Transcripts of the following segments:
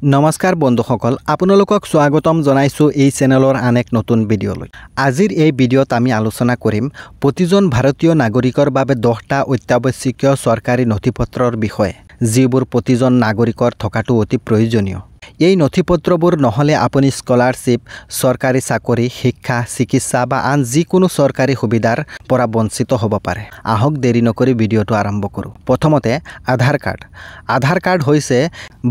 নমস্কাৰ বন্ধুসকল, আপোনালোকক স্বাগতম জনাইছোঁ এই চেনেলৰ আন এক নতুন ভিডিঅ'লৈ। আজিৰ এই ভিডিঅ'ত আমি আলোচনা কৰিম প্ৰতিজন ভাৰতীয় নাগৰিকৰ বাবে 10টা অত্যাৱশ্যকীয় চৰকাৰী নথিপত্ৰৰ বিষয়ে, যিবোৰ প্ৰতিজন নাগৰিকৰ থকাটো অতি প্ৰয়োজনীয়। এই নথিপত্ৰবোৰ নহ'লে আপুনি স্কলাৰশ্বিপ, চৰকাৰী চাকৰি, শিক্ষা, চিকিৎসা বা আন যিকোনো চৰকাৰী সুবিধাৰ পৰা বঞ্চিত হ'ব পাৰে। আহক দেৰি নকৰি ভিডিঅ'টো আৰম্ভ কৰোঁ। প্ৰথমতে আধাৰ কাৰ্ড। আধাৰ কাৰ্ড হৈছে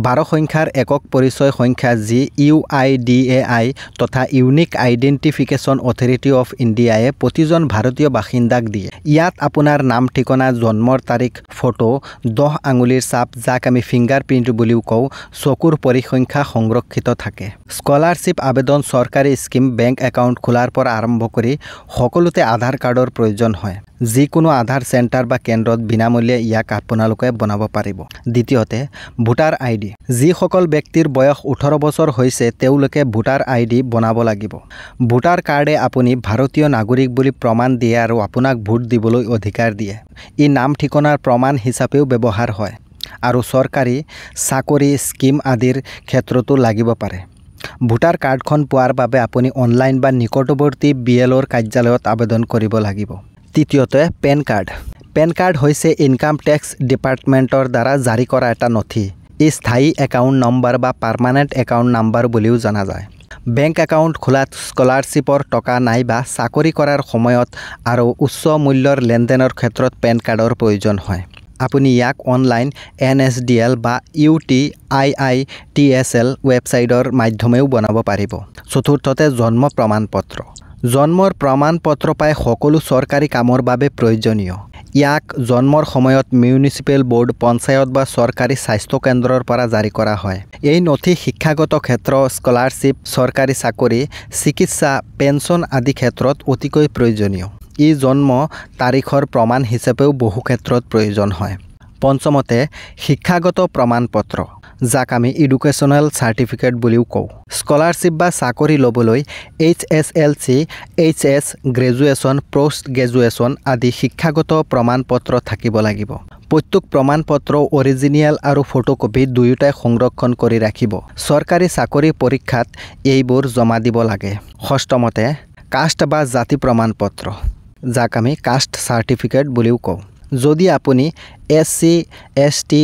12 সংখ্যাৰ একক পৰিচয় সংখ্যা, যি UIDAI তথা ইউনিক আইডেণ্টিফিকেশ্যন অথৰিটি অফ ইণ্ডিয়াই প্ৰতিজন ভাৰতীয় বাসিন্দাক দিয়ে। ইয়াত আপোনাৰ নাম, ঠিকনা, জন্মৰ তাৰিখ, ফটো, 10 আঙুলিৰ চাপ, যাক আমি ফিংগাৰ প্ৰিণ্ট বুলিও কওঁ, চকুৰ পৰিসংখ্যা সংৰক্ষিত থাকে। স্কলাৰশ্বিপ আবেদন, চৰকাৰী স্কীম, বেংক একাউণ্ট খোলাৰ পৰা আৰম্ভ কৰি সকলোতে আধাৰ কাৰ্ডৰ প্ৰয়োজন হয়। যিকোনো আধাৰ চেণ্টাৰ বা কেন্দ্ৰত বিনামূল্যে ইয়াক আপোনালোকে বনাব পাৰিব। দ্বিতীয়তে ভোটাৰ আই ডি। যিসকল ব্যক্তিৰ বয়স 18 বছৰ হৈছে, তেওঁলোকে ভোটাৰ আই ডি বনাব লাগিব। ভোটাৰ কাৰ্ডে আপুনি ভাৰতীয় নাগৰিক বুলি প্ৰমাণ দিয়ে আৰু আপোনাক ভোট দিবলৈ অধিকাৰ দিয়ে। ই নাম, ঠিকনাৰ প্ৰমাণ হিচাপেও ব্যৱহাৰ হয় আৰু চৰকাৰী চাকৰি, স্কীম আদিৰ ক্ষেত্ৰতো লাগিব পাৰে। ভোটাৰ কাৰ্ডখন পোৱাৰ বাবে আপুনি অনলাইন বা নিকটৱৰ্তী বিএলঅ'ৰ কাৰ্যালয়ত আবেদন কৰিব লাগিব। তৃতীয়তে পেন কাৰ্ড। পেন কাৰ্ড হৈছে ইনকাম টেক্স ডিপাৰ্টমেণ্টৰ দ্বাৰা জাৰি কৰা এটা নথি। ই স্থায়ী একাউণ্ট নম্বৰ বা পাৰ্মানেণ্ট একাউণ্ট নাম্বাৰ বুলিও জনা যায়। বেংক একাউণ্ট খোলাত, স্কলাৰশ্বিপৰ টকা নাইবা চাকৰি কৰাৰ সময়ত আৰু উচ্চ মূল্যৰ লেনদেনৰ ক্ষেত্ৰত পেন কাৰ্ডৰ প্ৰয়োজন হয়। আপুনি ইয়াক অনলাইন এনএছডিএল বা ইউটিআইআইটিএছএল ৱেবছাইটৰ মাধ্যমেও বনাব পাৰিব। চতুৰ্থতে জন্ম প্ৰমাণপত্ৰ। জন্মৰ প্ৰমাণপত্ৰ প্ৰায় সকলো চৰকাৰী কামৰ বাবে প্ৰয়োজনীয়। ইয়াক জন্মৰ সময়ত মিউনিচিপেল ব'ৰ্ড, পঞ্চায়ত বা চৰকাৰী স্বাস্থ্য কেন্দ্ৰৰ পৰা জাৰি কৰা হয়। এই নথি শিক্ষাগত ক্ষেত্ৰ, স্কলাৰশ্বিপ, চৰকাৰী চাকৰি, চিকিৎসা, পেঞ্চন আদি ক্ষেত্ৰত অতিকৈ প্ৰয়োজনীয়। ই জন্ম তাৰিখৰ প্ৰমাণ হিচাপেও বহু ক্ষেত্ৰত প্ৰয়োজন হয়। পঞ্চমতে শিক্ষাগত প্ৰমাণপত্ৰ, যাক আমি এডুকেশ্যনেল চাৰ্টিফিকেট বুলিও কওঁ। স্কলাৰশ্বিপ বা চাকৰি ল'বলৈ HSLC, HS, graduation, post graduation আদি শিক্ষাগত প্ৰমাণপত্ৰ থাকিব লাগিব। প্ৰত্যেক প্ৰমাণপত্ৰ অৰিজিনেল আৰু ফটোকপি দুয়োটাই সংৰক্ষণ কৰি ৰাখিব। চৰকাৰী চাকৰি পৰীক্ষাত এইবোৰ জমা দিব লাগে। ষষ্ঠমতে কাষ্ট বা জাতি প্ৰমাণপত্ৰ, যাক আমি কাষ্ট চাৰ্টিফিকেট বুলিও কওঁ। যদি আপুনি এছচি, এছটি,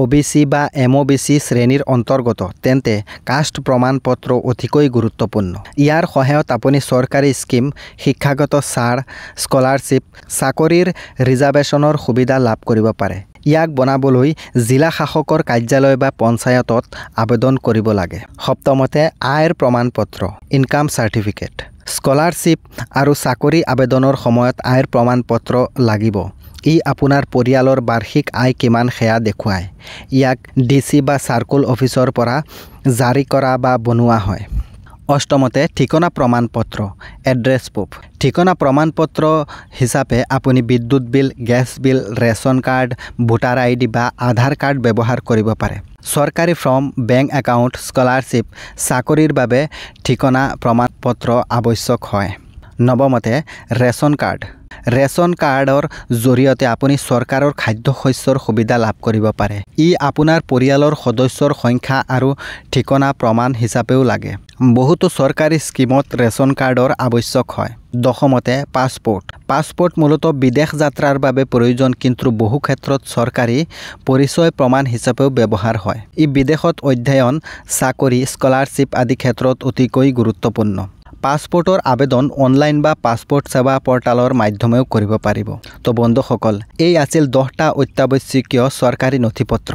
অ'বিচি বা এমঅ'বিচি শ্ৰেণীৰ অন্তৰ্গত, তেন্তে কাষ্ট প্ৰমাণপত্ৰ অতিকৈ গুৰুত্বপূৰ্ণ। ইয়াৰ সহায়ত আপুনি চৰকাৰী স্কীম, শিক্ষাগত ছাৰ, স্কলাৰশ্বিপ, চাকৰিৰ ৰিজাৰ্ভেশ্যনৰ সুবিধা লাভ কৰিব পাৰে। ইয়াক বনাবলৈ জিলা শাসকৰ কাৰ্যালয় বা পঞ্চায়তত আবেদন কৰিব লাগে। সপ্তমতে আয়ৰ প্ৰমাণপত্ৰ, ইনকাম চাৰ্টিফিকেট। স্কলাৰশ্বিপ আৰু চাকৰি আবেদনৰ সময়ত আয়ৰ প্ৰমাণপত্ৰ লাগিব। ই আপোনাৰ পৰিয়ালৰ বাৰ্ষিক আয় কিমান সেয়া দেখুৱায়। ইয়াক ডিচি বা চাৰ্কল অফিচৰ পৰা জাৰি কৰা বা বনোৱা হয়। অষ্টমতে ঠিকনা প্ৰমাণপত্ৰ, এড্ৰেছ প্ৰুফ। ঠিকনা প্ৰমাণপত্ৰ হিচাপে আপুনি বিদ্যুৎ বিল, গেছ বিল, ৰেচন কাৰ্ড, ভোটাৰ আইডি বা আধাৰ কাৰ্ড ব্যৱহাৰ কৰিব পাৰে। চৰকাৰী ফৰ্ম, বেংক একাউণ্ট, স্কলাৰশ্বিপ, চাকৰিৰ বাবে ঠিকনা প্ৰমাণপত্ৰ আৱশ্যক হয়। নৱমতে ৰেচন কাৰ্ড। ৰেচন কাৰ্ডৰ জৰিয়তে আপুনি চৰকাৰৰ খাদ্যশস্যৰ সুবিধা লাভ কৰিব পাৰে। ই আপোনাৰ পৰিয়ালৰ সদস্যৰ সংখ্যা আৰু ঠিকনা প্ৰমাণ হিচাপেও লাগে। বহুতো চৰকাৰী স্কীমত ৰেচন কাৰ্ডৰ আৱশ্যক হয়। দশমতে পাছপোৰ্ট। পাছপোৰ্ট মূলতঃ বিদেশ যাত্ৰাৰ বাবে প্ৰয়োজন, কিন্তু বহু ক্ষেত্ৰত চৰকাৰী পৰিচয় প্ৰমাণ হিচাপেও ব্যৱহাৰ হয়। ই বিদেশত অধ্যয়ন, চাকৰি, স্কলাৰশ্বিপ আদি ক্ষেত্ৰত অতিকৈ গুৰুত্বপূৰ্ণ। পাছপোৰ্টৰ আবেদন অনলাইন বা পাছপোৰ্ট সেৱা পৰ্টেলৰ মাধ্যমেও কৰিব পাৰিব। তো বন্ধুসকল, এই আছিল 10টা অত্যাৱশ্যকীয় চৰকাৰী নথিপত্ৰ,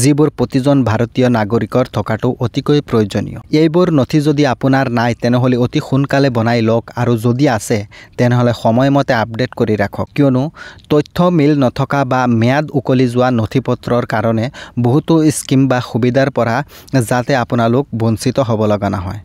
যিবোৰ প্ৰতিজন ভাৰতীয় নাগৰিকৰ থকাটো অতিকৈ প্ৰয়োজনীয়। এইবোৰ নথি যদি আপোনাৰ নাই, তেনেহ'লে অতি সোনকালে বনাই লওক আৰু যদি আছে, তেনেহ'লে সময়মতে আপডেট কৰি ৰাখক, কিয়নো তথ্য মিল নথকা বা ম্যাদ উকলি যোৱা নথিপত্ৰৰ কাৰণে বহুতো স্কীম বা সুবিধাৰ পৰা যাতে আপোনালোক বঞ্চিত হ'ব লগা নহয়।